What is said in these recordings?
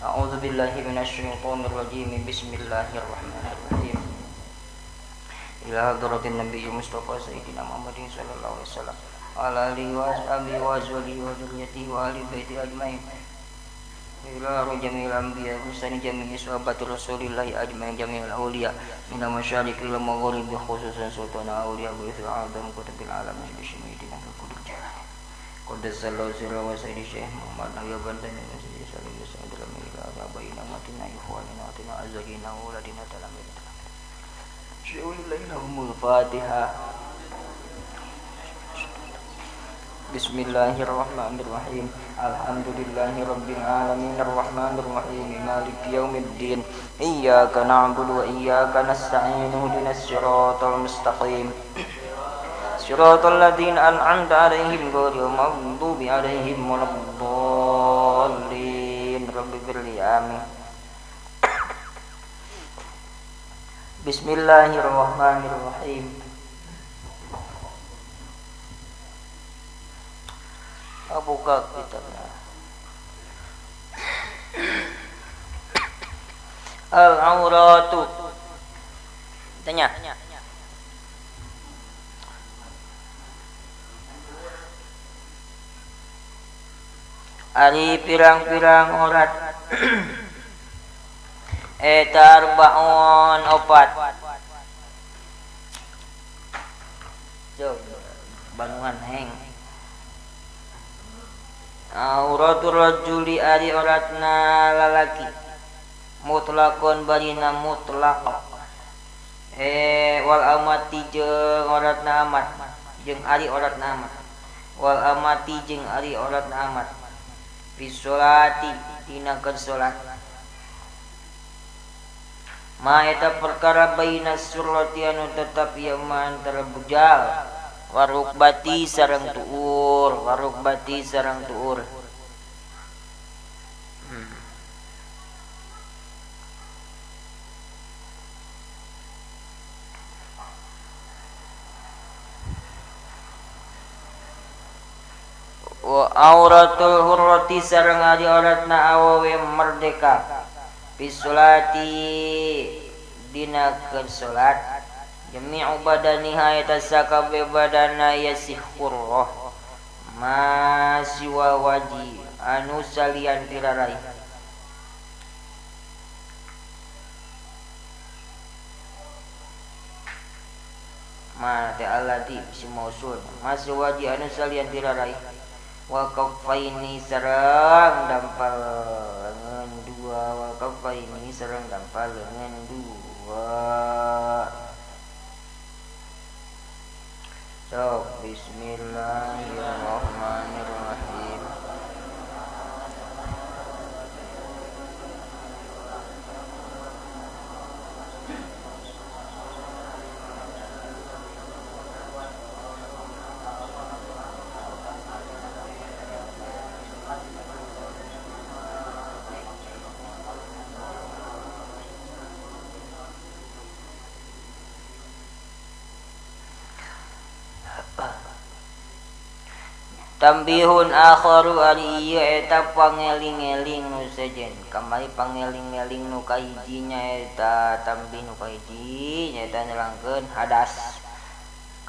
A'udzu billahi minasyaitonir rajim. Bismillahirrahmanirrahim. Ila hadratin Nabi Mustafa Sayyidina Muhammadin sallallahu alaihi wasallam wa ala alihi wa ashabihi wa azwajihi wa dzurriyyatihi wa ahli baiti ajmain. Ila jami'il anbiya wa jami'i sahabati rasulillahi ajmain jami'il awliya min masyariqi ila magharibi khususan sultana awliya wa ithil adam kutubil alam bi syamidina fi kutul jalan. Qaddasallahu sirra wa sayyidi Syekh Muhammad Nabi Banten wa sayyidi Salim wa ila abaina matina ikhwanina wa tina azwajina wa waladina talamina. Syai'ulillahi Fatihah. Bismillahirrahmanirrahim. Alhamdulillahi rabbil alamin arrahmanir rahim maliki yaumiddin. Iyyaka na'budu wa iyyaka nasta'in ihdinas siratal mustaqim. Siratal ladzina an'amta 'alaihim ghairil maghdubi 'alaihim waladdallin. Rabbighfirli amin. Bismillahirrahmanirrahim. Buka kitabnya. Al-auratu. Tanya. Ari pirang-pirang aurat. Eta arbaun opat. Cuk, bangungan heng. Auratul rajuli ari auratna lalaki mutlakon barina mutlak wal amati jeung auratna amat jeung ari auratna amat wal amati jeung ari auratna amat fi sholati dina keur salat ma eta perkara baina surrati anu tetap ieu ma antara bujal warukbati sareng tuur, warukbati sareng tuur. Wa auratul hurrati sareng ari auratna awewe merdeka. Fi sholati dina keur salat. Jami'u badaniha eta sakabeh badana ya si hurrah ma siwa waji anu salian tirarai. Ma teh allati si mausul ma siwa waji anu salian tirarai wa kaffaini sareng dampal lengan dua wa kaffaini sareng dampal lengan dua. So, bismillahirrahmanirrahim. Tambihun akharu ari ieu eta pangeling-eling nu sejen. Kamari pangeling-eling nu kahiji nyaeta tambih nu kahiji nyaeta nerangkeun hadas.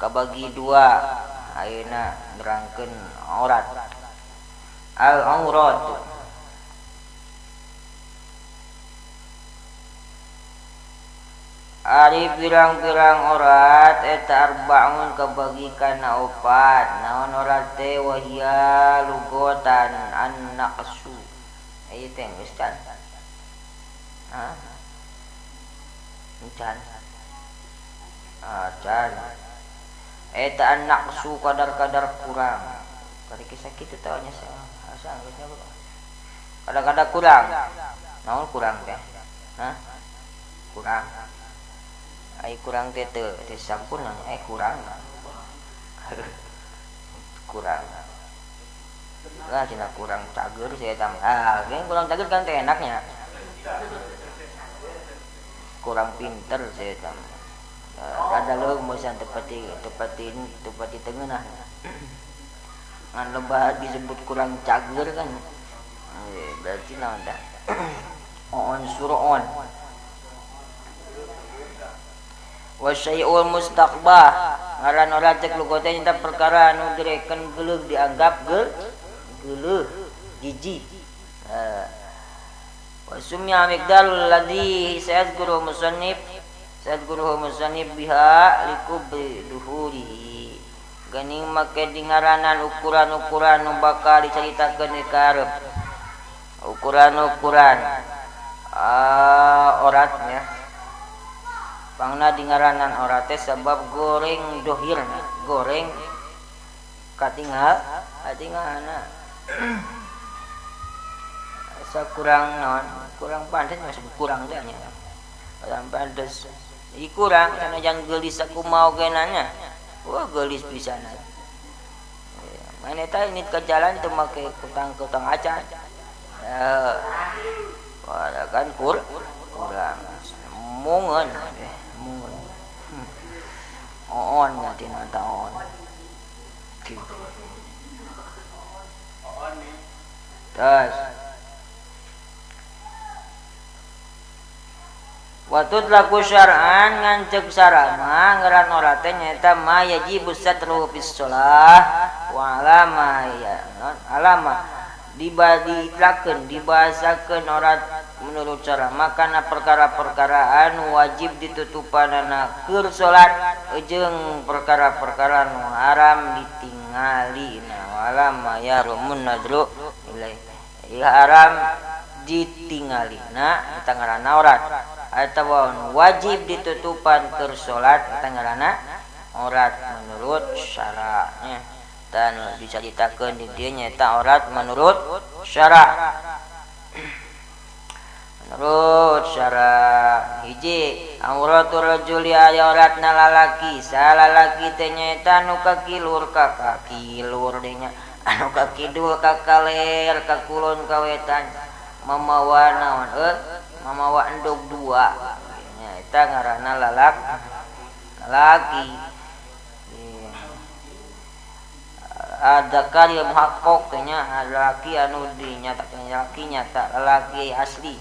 Kabagi dua ayeuna nerangkeun aurat. Al aurat. Ari pirang-pirang aurat eta arbaun kabagi kana opat. Naon aurat teh wahia lugotan an-naqsu. Ieu teh geus can. Hah? Can. Ah, can. Eta an-naqsu kadar-kadar kurang. Kali kisah kitu teh nya asa geus nya. Kadar-kadar kurang. Naon kurang teh? Hah? Kurang. Ai kurang teh teu sampurna, kurang. Kurang. Lah cenah kurang cager saya tam. Ah, kurang cager kan teh enaknya. Kurang pinter saya tam. Ada leuh mosan tepati tengeunah. Ngan lebah disebut kurang cager kan. Berarti naon tah? Oon suroon. Wa syai'ul mustaqbah ngaran orat cek lugote nyata perkara anu direken geuleuh dianggap geuleuh jijik. Wa sumya miqdarul ladzi sayadhkuru musannif biha likubri duhurihi. Geuning make dingaranan ukuran-ukuran nu bakal dicaritakeun di karep. Ukuran-ukuran oratnya. Pangna dingaranan orat teh sabab goreng dohirna, goreng katingal katingalna. Asa kurang naon, kurang pantes masih kurang teh nya. Kurang pantes. Jadi kurang sanajan geulis sakumaha oge nanya. Wah geulis pisan. Mana eta ini ke jalan teu make kutang-kutang acan. Wah kan kurang. Mungeun. Mungeun. Oon nanti nanta oon. Tas. Watut laku syar'an nganceg sarama ngaran orat teh nyaeta ma yajibu satru fis shalah wa alama ya non alama dibadilakeun dibahasakeun orat menurut cara makana perkara-perkara anu wajib ditutupanana keur salat jeung perkara-perkara nu haram ditingali na alama ya rumun nadru ilaih haram ditingalina eta ngaranna aurat atawa wajib ditutupan keur salat eta ngaranna aurat menurut syaraknya dan dicaritakeun di dieu nyaeta aurat menurut syarak. Menurut syarak hiji auratul rajuli auratna lalaki salalaki teh nyaeta anu kakilur ka kakilur deui nya anu kakidul ka kaler ka kulon ka wetan mamawa naon mamawa endog dua nya eta ngaranna lalaki. Ada kali muhaqqaq nya lalaki anu dinyatakeun lalaki nyata lalaki asli.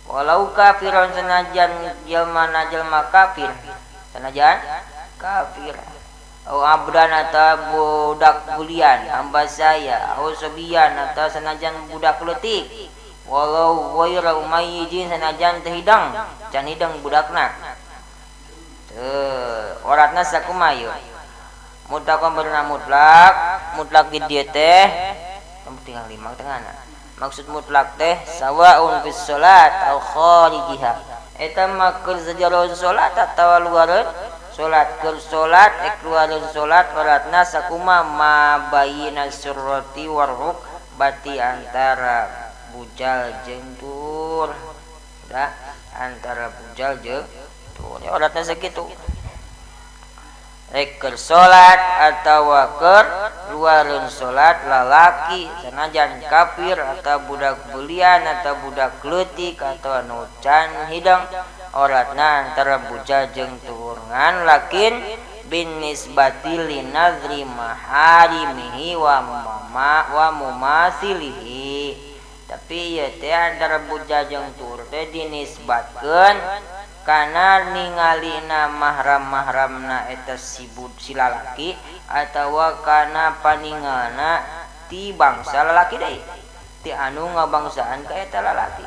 Walau kafiron sanajan jelma jelma kafir sanajan kafir au abdan atau budak bulian hamba saya au sabiyan atau sanajan budak leutik walau ghaira umayyijin sanajan teu hidang can hidang budakna teu oratna sakumaha ieu mutlak beurna mutlak mutlak di dieu teh tinggal lima tengahna maksud mutlak teh sawaun fis salat au kharijiha eta mah keur sajero salat atawa luareun salat keur salat ek luareun salat oratna sakumaha ma bayina surrati waruk bati antara bujal jeung tur da antara bujal jeung tur ya oratna sakitu rek keur salat atawa keur luareun salat lalaki sanajan kafir atau budak beulian atau budak leutik atau anu can hidang oratna antara bujal jeung tuur ngan lakin bin nisbati linazri maharimihi wa mama wa mumasilihi tapi ieu teh antara bujal jeung tuur teh dinisbatkeun kana ningalina mahram-mahramna eta si lalaki atawa kana paningalna ti bangsa lalaki deui ti anu ngabangsaan ka eta lalaki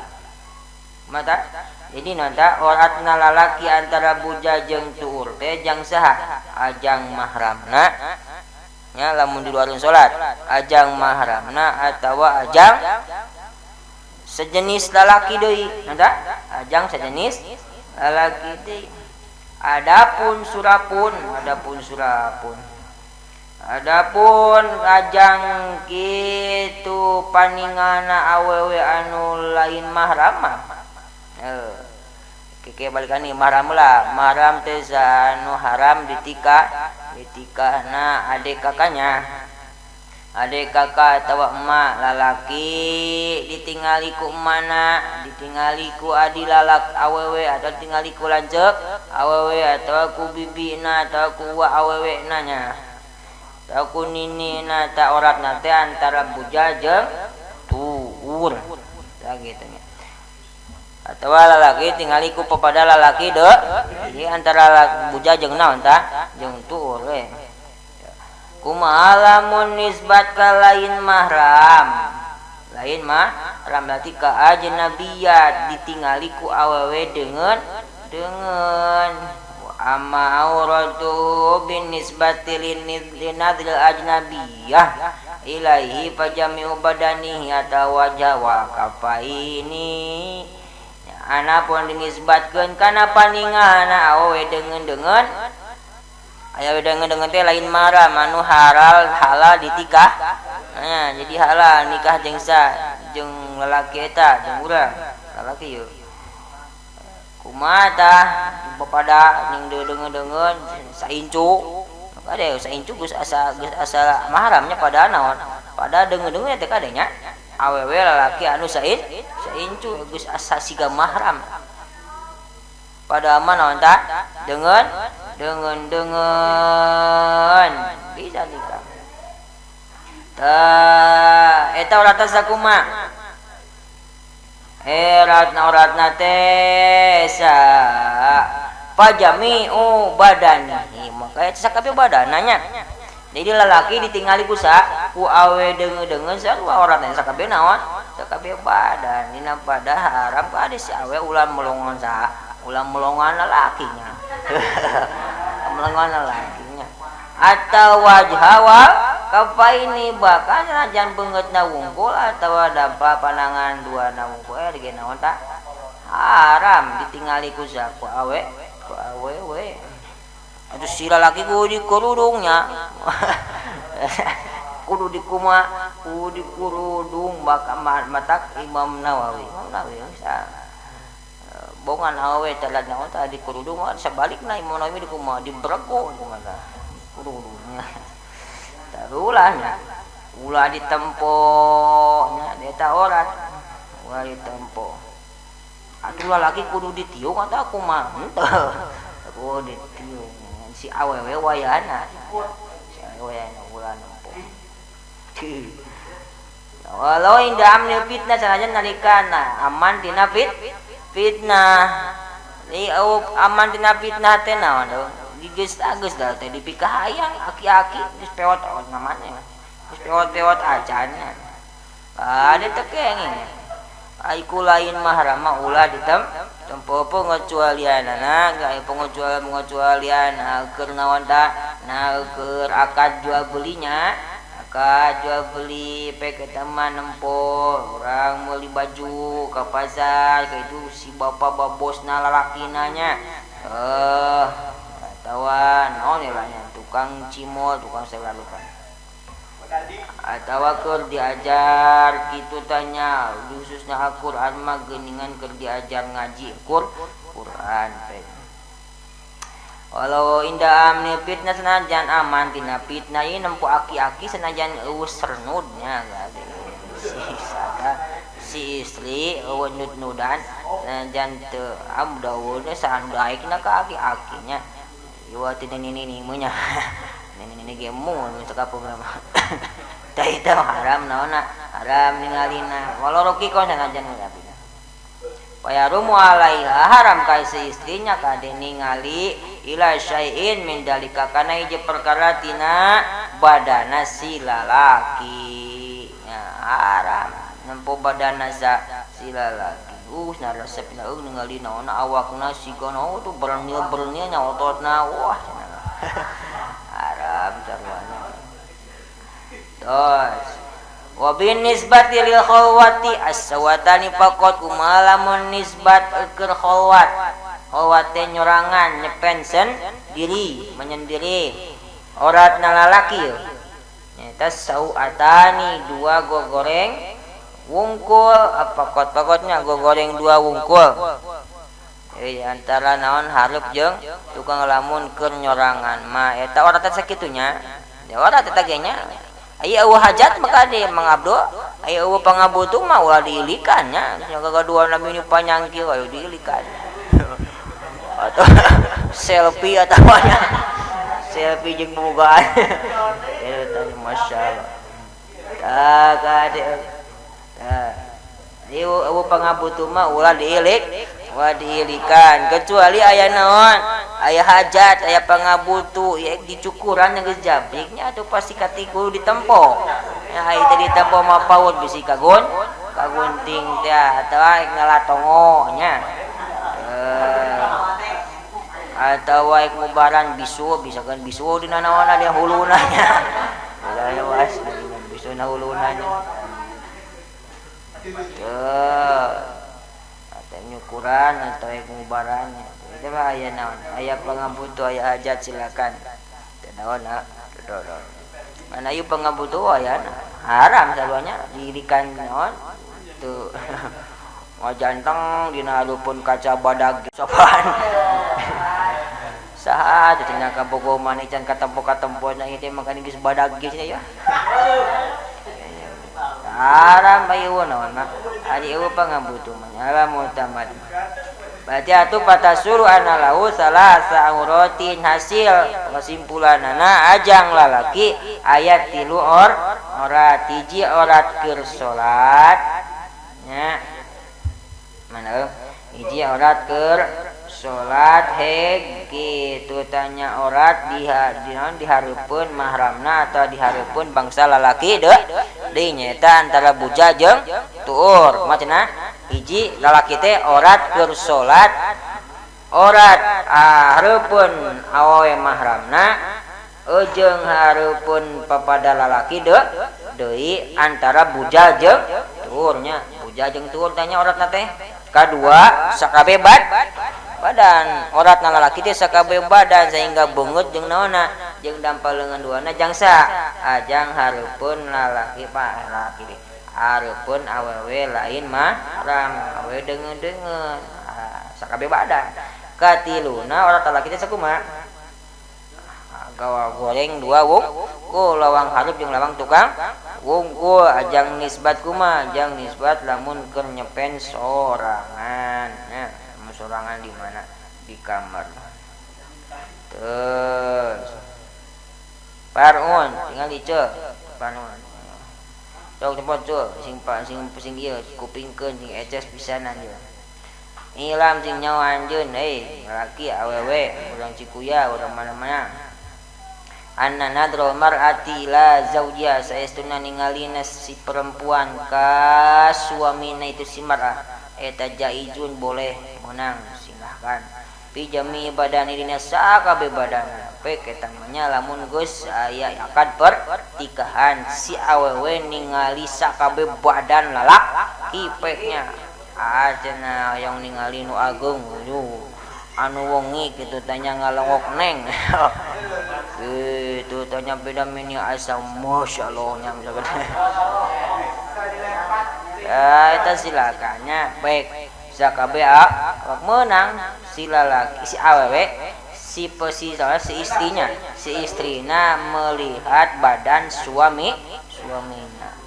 mata jadi nanta oratna lalaki antara bujal jeung tuur teh jang saha ajang mahramna nya lamun di luareun salat ajang mahramna atawa ajang sejenis lalaki deui nanta ajang sejenis lalaki deui. Adapun surapun adapun ajang kitu paningana awewe anu lain mahram mah keke balikan nih mahram lah mahram teh anu haram ditikah ditikahna adek kakaknya adek kakak atawa emak lalaki ditingali ku emana ditingali ku adi lalak awewe atau ditingali ku lanceuk awewe atau ku bibina atau ku uwa awewe nanya atau ku ninina ta oratna teh antara bujal jeung tuur tah kitu nya. Atawa lalaki tingali ku papada lalaki deui. Jadi antara buja jeung naon tah? Jeung tuur we. Kumaha lamun nisbat ka lain mahram? Lain mahram berarti ka ajnabiyat ditingali ku awewe deungeun. Amma auratu bin nisbati linadril ajnabiyah ilaihi fajami'u badanihi atawa wajah kafaini. Anapun dinisbatkeun kana paningahana awewe deungeun-deungeun aya deungeun-deungeun teh lain mahram anu halal halal ditikah. Nah, jadi halal nikah jeung sa jeung lalaki eta jeung urang lalaki yeuh. Kumaha tah papada ning deungeun-deungeun saincu. Kade saincu geus asa mahramnya pada naon? Pada deungeun-deungeun teh kade nya. Awewe lalaki anu saincu geus asa siga mahram. Pada mah naon tah? Deungeun bisa nikah. Tah eta urang sakumaha? Eratna uratna teh sa pajami'u badanihi maka eta sakabeh badananya. Jadi lalaki ditingali ku sa ku awe deungeun-deungeun sarua uratna sakabeh naon? Sakabeh badan. Dina pada haram ka si awe ulah melongon sa, ulah melongan lalakinya. Melongan lalakinya. Atau wajhawa kafaini bahkan sanajan beungeutna wungkul atawa dampa panangan dua na wungkul ge naon tah? Haram ditingali ku sa ku awe we. Aduh si lalaki kudu dikerudungnya. Kudu dikuma, kudu dikerudung baka matak Imam Nawawi. Imam Nawawi sa bongan awe talad naon tah dikerudung sabalikna Imam Nawawi dikumaha dibrego kumaha kerudungnya. Tarulahnya ulah ditempo nya eta orat ulah ditempo. Atuh lalaki kudu ditiung atau kumaha? Henteu. Kudu ditiung si awewe wayahna. Si awewe wayahna ulah nempo. Walau inda amnil fitnah sanajan nalikana aman tina fitnah. Li aman tina fitnah teh naon deui? Geus geus da teh dipikahayang aki-aki geus pewot namanya. Geus pewot-pewot acan. Ada teh kenging. Ai ku lain mahram mah ulah ditempo pengecualianana, aya pengecualian keur naon tah? Nah keur akad jual belinya, akad jual beli pek eta mah nempo urang meuli baju ka pasar ka itu si bapa babosna lalakina nya. Atawa naon ya lah nya tukang cimol, tukang segala rupa. Atawa keur diajar kitu tanya khususnya Al-Qur'an mah geuningan keur diajar ngaji Qur'an teh. Walau inda amni fitnah sanajan aman tina fitnah ieu nempo aki-aki sanajan eueuh sernudnya si istri eueuh nud-nudan sanajan teu amdaweuna saanu daekna ka aki-akinya. Ieu teh nini-nini mah nya. Nini-nini ge embung teu kapung mah. Tah eta haram naonna? Haram ningalina. Walau roki sanajan tapi. Wayarumu alaiha haram ka si istrinya kade ningali ila syai'in min dalika kana hiji perkara tina badana si lalaki. Ya, haram nempo badana si lalaki. Nah resepna eueuh ningali naonna awakna siga naon tuh bernil-bernil nya ototna wah haram sarwana. Tos wa bin nisbati lil khalwati as-sawatani faqat kumaha lamun nisbat keur khalwat. Khalwat teh nyorangan nyepen sendiri, menyendiri. Oratna lalaki yeuh. Nyaeta sauatani dua gogoreng wungkul apa kot-pakotnya gogoreng dua wungkul. Antara naon hareup jeung tukang lamun keur nyorangan mah eta orat teh sakitunya. Ya orat eta ge nya. Aya eueuh hajat maka di mangabdo, aya eueuh pangabutuh mah ulah diilikan nya. Nya gagaduhan nami nu panjang kieu ayo diilikan. Atau selfie atawa nya. Selfie jeung bobogohan. Eta masyaallah. Tah kade. Tah. Ieu pangabutuh mah ulah diilik, ulah diilikan kecuali aya naon? Aya hajat, aya pangabutuh, ieu dicukuran geus jabriknya atuh pasti katiku ditempo. Ya aya teh ditempo mah paut bisi kagun, kagunting teh atawa ngalatongo nya. Atawa ek mubaran bisu, bisa kan bisu dina naonna dia huluna nya. Ulah lewas bisu na huluna nya. Tuh, atau nyukuran atau ek mubarannya. Itu mah aya naon? Aya pangabutuh, aya hajat silakan. Teu naon ha. Mana ieu pangabutuh aya haram saluanya dirikan naon? Teu ngajanteng dina hareupeun kaca badag sopan. Saha teh cenah kabogoh maneh can katempo-katempo na ieu teh mangkana geus badag geus ya. Haram ieu naon mah. Ari eueuh pangabutuh mah ala mutamad. Berarti atuh patasuru analau salasa auratin hasil kesimpulanana ajang lalaki aya 3 orat hiji orat keur salat nya. Mana hiji orat keur salat heg kitu tanya orat dihareupeun mahramna atau dihareupeun bangsa lalaki deui nyaeta antara buja jeung tuur. Kumaha cenah? Hiji lalaki teh orat keur salat orat hareupeun awewe mahramna jeung hareupeun papada lalaki deui antara buja jeung tuur nya. Buja jeung tuur tanya oratna teh. Kadua sakabeh badan oratna lalaki teh sakabeh badan sehingga beungeut jeung naonna jeung dampal leungeun duana jangsa ajang hareupeun lalaki pak lalaki teh hareupeun awewe lain mahram awewe deungeun-deungeun sakabeh badan. Katiluna orat lalaki teh sakumaha gawa goreng dua wungkul lawang hareup jeung lawang tukang wungkul ajang nisbat kumaha ajang nisbat lamun keur nyepen sorangan nya. Sorangan di mana? Di kamar. Terus parun tinggal dice parun. Sok tempat ce sing sing ieu kupingkeun sing eces pisanan ieu. Ilam sing nyawa anjeun euy lalaki awewe urang Cikuya urang mana-mana. Anna nadrul mar'ati ila zaujiha saestuna ningalina si perempuan ka suamina itu si mar'ah eta jaizun boleh menang silahkan pi jami badani dina sakabeh badana pek eta mah nya lamun geus aya akad pernikahan si awewe ningali sakabeh badan lalaki peknya cenah yang ningali nu ageung anu wengi kitu tanya ngalongok neng kitu tanya beda mini asa masyaallah nya misalkan eta silakannya baik sakabeh awak meunang si lalaki si awewe si pesi si istrinya si istrina melihat badan suamina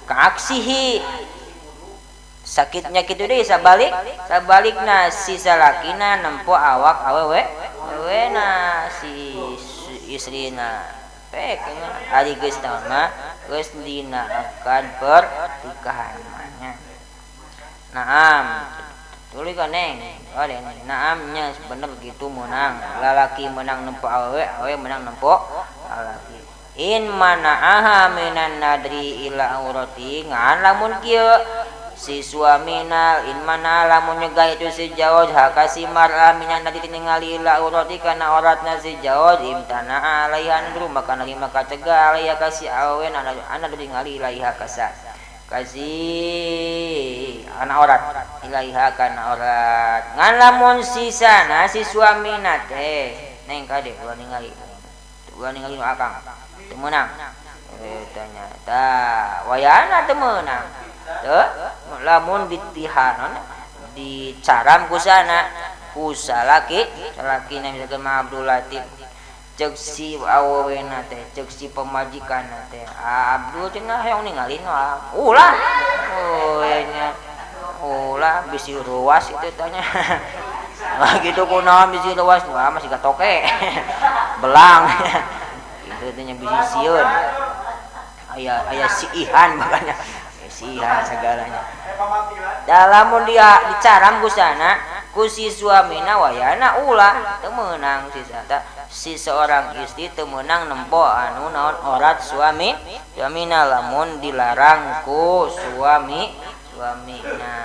kaaksihi sakitnya kitu deui sabalik sabalikna si salakina nempo awak awewe awena si istrina pek nya ari geus naon mah geus dina akad pernikahan nya. Naam tuluy ka neng oh naam nya bener gitu menang lalaki menang nempo awewe awewe menang nempo lalaki in mana'aha minan nadri ila aurati ngan lamun kieu si suamina in mana lamun nyegah itu si jawaz haka si mar'a minan nadri ningali ila aurati kana auratna si jawaz imtana alaiha nadru maka narima kacegah alaiha ka si awewe ana ningali ilaiha kasa kasih anak aurat ilaiha kana aurat ngan lamun sisana si suamina teh neng kade ulah ningali nu akang teu meunang tanya tah wayana teu meunang teu lamun ditihanon dicaram kusana kusalaki salakina misalkan mah Abdul Latif cek si awewena teh cek si pemajikanna teh Abdul cenah hayang ningali nu ulah oh nya ulah bisi ruas itu tanya lah gitu kunaon bisi ruas wah masih katoke belang gitu teh nya bisi sieun aya si Ihan makanya Kasihan segalanya. Lamun dia dicaram kusana ku si suamina wayana ulah teu meunang si eta si seorang istri teu meunang nempo anu naon orat suami suamina lamun dilarang ku suami suamina.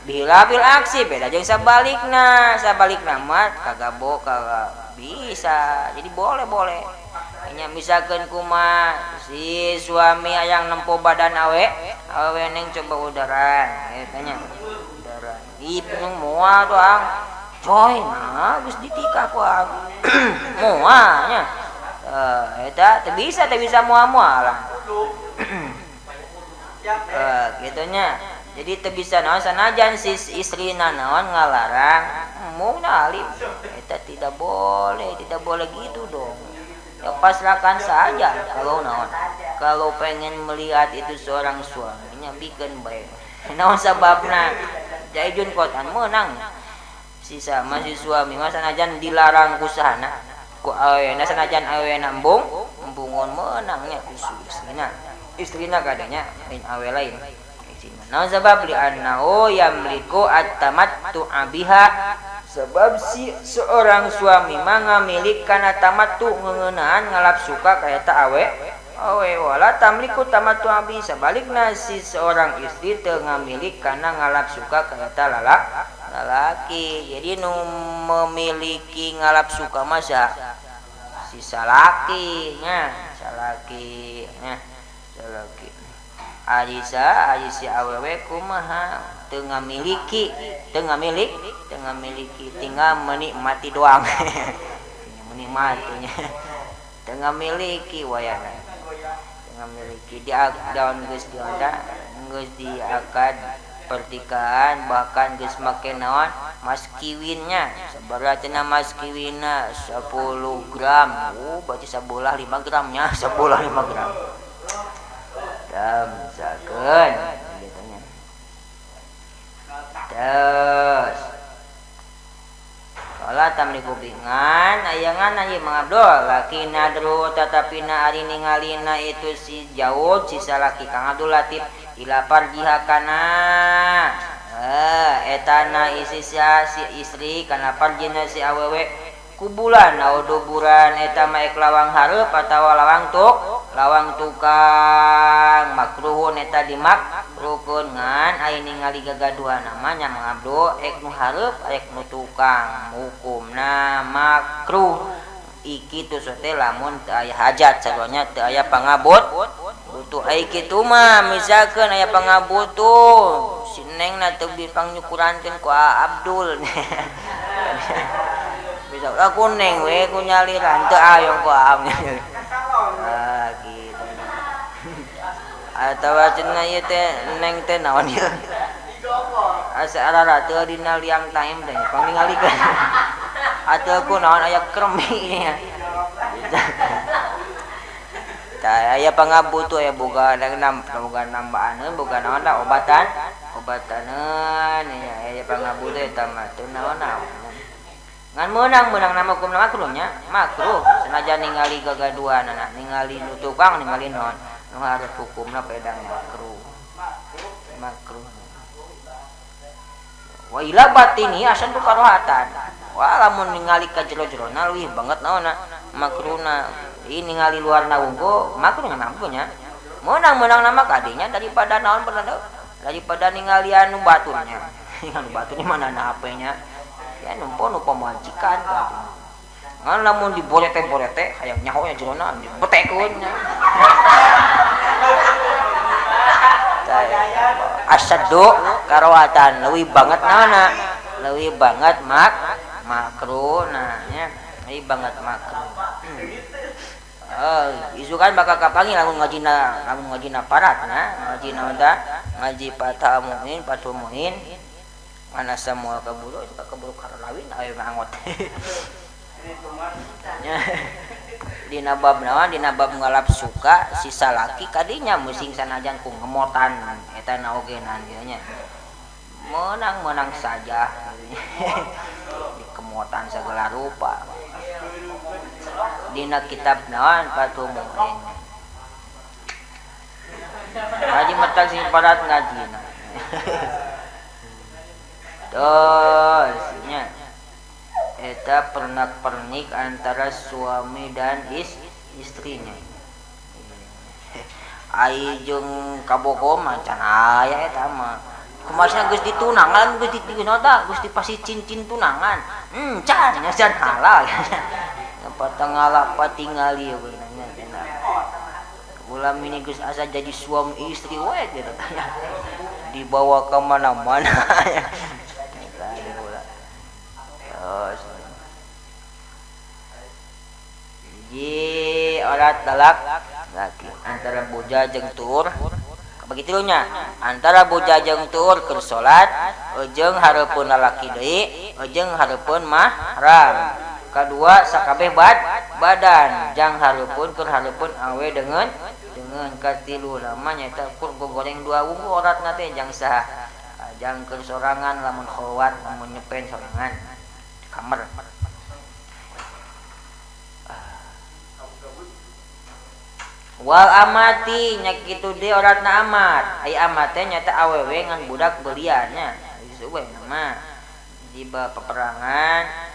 Bila bil aksi beda jeung sabalikna, sabalikna mah kagak kagak bisa. Jadi boleh-boleh. Nya misalkan kuma si suami yang nempo badan awe, awe neng coba udaran, tanya udaran. Ih, neng moal tuh ang. Coy, nah geus ditikah ku ang. Moal nya. Eta teu bisa moal-moal lah. Kitu nya. Jadi teu bisa naon sanajan si istrina naon ngalarang, embung alim. Eta tidak boleh gitu dong. Ya pasrahkan saja kalau naon. Kalau pengen melihat itu seorang suaminya bikin bae. Naon sababna? Jaijun kotan meunang. Sisa masih suami mah sanajan dilarang ku sahana. Ku awena sanajan awena embung, embungon meunangnya ku istrina. Istrina kadanya lain awe lain. Naon sabab li annahu yamliku at-tamattu biha, sebab si seorang suami mah ngamilik kana tamattu ngeunaan ngalap suka ka eta awe awe wala tamliku tamattu abi, sabalikna si seorang istri teu ngamilik kana ngalap suka ka eta lalaki. Jadi nu memiliki ngalap suka mah si salaki nya, salaki nya, salaki. Alisa ari si awewe kumaha teu ngamiliki, teu ngamiliki, tinggal menikmati doang. Menikmatinya. Teu ngamiliki wayahna. Teu ngamiliki di daun geus dionda, geus diakad pernikahan bahkan geus make naon mas kiwinnya. Sabaraha cenah mas kiwinna 10 gram. Oh, berarti sabolah 5 gram nya, sabolah 5 gram. Misalkan gitu nya. Terus kala tamliku bingan ayangan ieu Mang Abdul laki nadru tetapi na ari ningalina itu si jauh si salaki Kang Abdul Latif ila farjiha kana etana isi si istri kana farjina si awewe kubulan au duburan eta mah ek lawang hareup atawa lawang tuk lawang tukang makruhun eta dimakruhkeun ngan aya ningali gagaduhan namanya Mang Abdul ek nu hareup ek nu tukang hukumna makruh iki tu teh lamun teu aya hajat sarua teu aya pangabut butuh ai kitu mah misalkeun aya pangabutuh si nengna teu dipangnyukurankeun ku Abdul. Bisa aku neng we ku nyaliran teu ayong ku am. Ah gitu. Atawa cenah ieu teh neng teh naon ieu? Asa arara teu dina liang taim teh pangningalikeun. Atau ku naon aya kremi nya. Tah aya pangabutuh aya boga boga nambaaneun boga naon da obatan obataneun nya aya pangabutuh eta mah teu naon-naon. Ngan meunang nama hukumna makruh nya, makruh sanajan ningali gagaduhanana, ningali nu tukang ningali naon, nu hareup hukumna pedang makruh. Makruh. Wa ila batini asan tu karohatan. Wah lamun ningali ka jero-jerona leuwih banget naonna makruhna. Ieu ningali luarna wungkul makruh nya mampunya. Meunang nama kadinya daripada naon bener daripada ningali anu baturnya. Anu baturnya mana na HP-nya. Ya nempo nu pamajikan ngan lamun diborete-borete hayang nyaho nya jerona dibetekeun nya. Asaddu karohatan leuwih banget naonna leuwih banget makruhna nya leuwih banget makruh. Isu kan bakal kapanggil lamun ngajina paratna ngaji naon tah ngaji Fathul Muin Fathul Muin mana semua keburu suka keburu karlawin ayo mangot. Dina bab naon dina bab ngalap suka si salaki kadinya musing sanajan ku ngemotan eta na ogenan kieu nya. Menang-menang saja dikemotan segala rupa. Dina kitab naon Fathul Muin. Ngaji matak sing parat ngajina. Terus nya eta pernak-pernik antara suami dan istrinya. Ai jeung kabogoh mah can aya eta mah. Kumaha geus ditunangan geus ditinota geus dipasi cincin tunangan. Can nya can halal. Patangala patingali we nya cenah. Ulah ini geus asa jadi suami istri we gitu tanya. Dibawa ke mana-mana. Terus hiji orat talak laki antara boja jeung tuur begitu nya antara boja jeung tuur keur salat jeung hareupeun lalaki deui jeung hareupeun mahram. Kadua sakabeh badan jang hareupeun keur hareupeun awe dengan katilu lama nyaeta kur gogoreng dua wungku oratna teh jang saha jang keur sorangan lamun kholwat lamun nyepen sorangan di kamar. Wal amati nya kitu deui oratna amat. Ai amat teh nyaeta awewe ngan budak beulian nya. Geus we mah di peperangan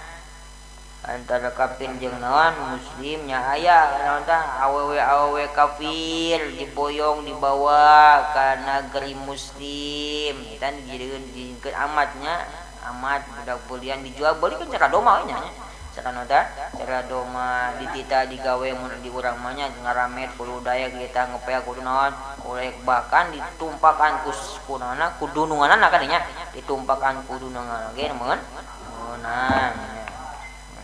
antara kafir jeung naon muslim nya aya naon tah awewe-awewe kafir diboyong dibawa ka negeri muslim eta dijieun amatnya amat budak beulian dijual beli kan cara doma we nya cara naon tah cara doma ditita digawe mun di urang mah nya ngaramet kudu daek kita ngepel kudu naon kurek bahkan ditumpakan ku kunana ku dununganana kan nya ditumpakan ku dununganana ge meunang.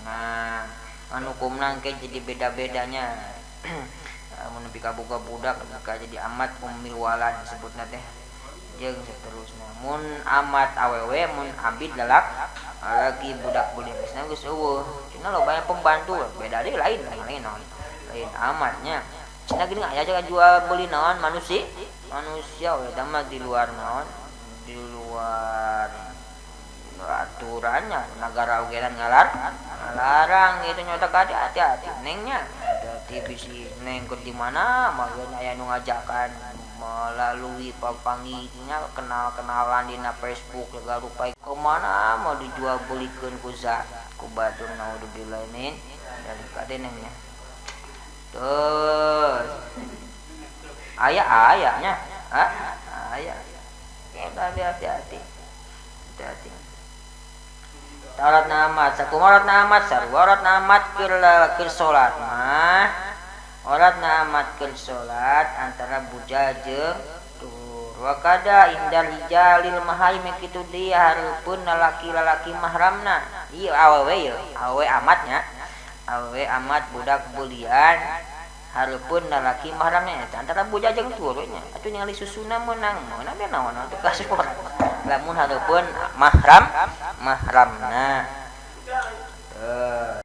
Nah, anu hukumna engke jadi beda-bedanya. Mun nepi ka boga budak nepi jadi amat ummil walad disebutna teh. Jeung saterusna. Mun amat awewe mun abid lalak laki budak beulian geus geus eueuh. Cenah loba pembantu beda deui lain lain naon. Lain amatnya. Cenah geuning aya jual beli naon manusia? Manusia we eta mah di luar naon? Di luar aturannya negara ogeran ngalarang gitu nyata kade hati-hati nengnya hati-hati bisi neng keur di mana mah aya nu ngajakan melalui papanggihnya kenal-kenalan dina Facebook segala rupa kemana mau dijual belikeun ku za ku batur naudzubillah min dari kade nengnya terus aya ayanya ha aya kita hati-hati hati-hati auratna amat sakumaha auratna amat sarua auratna amat keur salat mah auratna amat keur salat antara buja jeung tur wa kada indal rijalil maharim kitu deui hareupeun lalaki-lalaki mahramna ieu awewe ieu awewe amatnya awewe amat budak beulian hareupeun lalaki mahramna eta antara buja jeung tur nya atuh ningali susuna meunang meunang naon atuh kasur lamun hareupeun mahramna.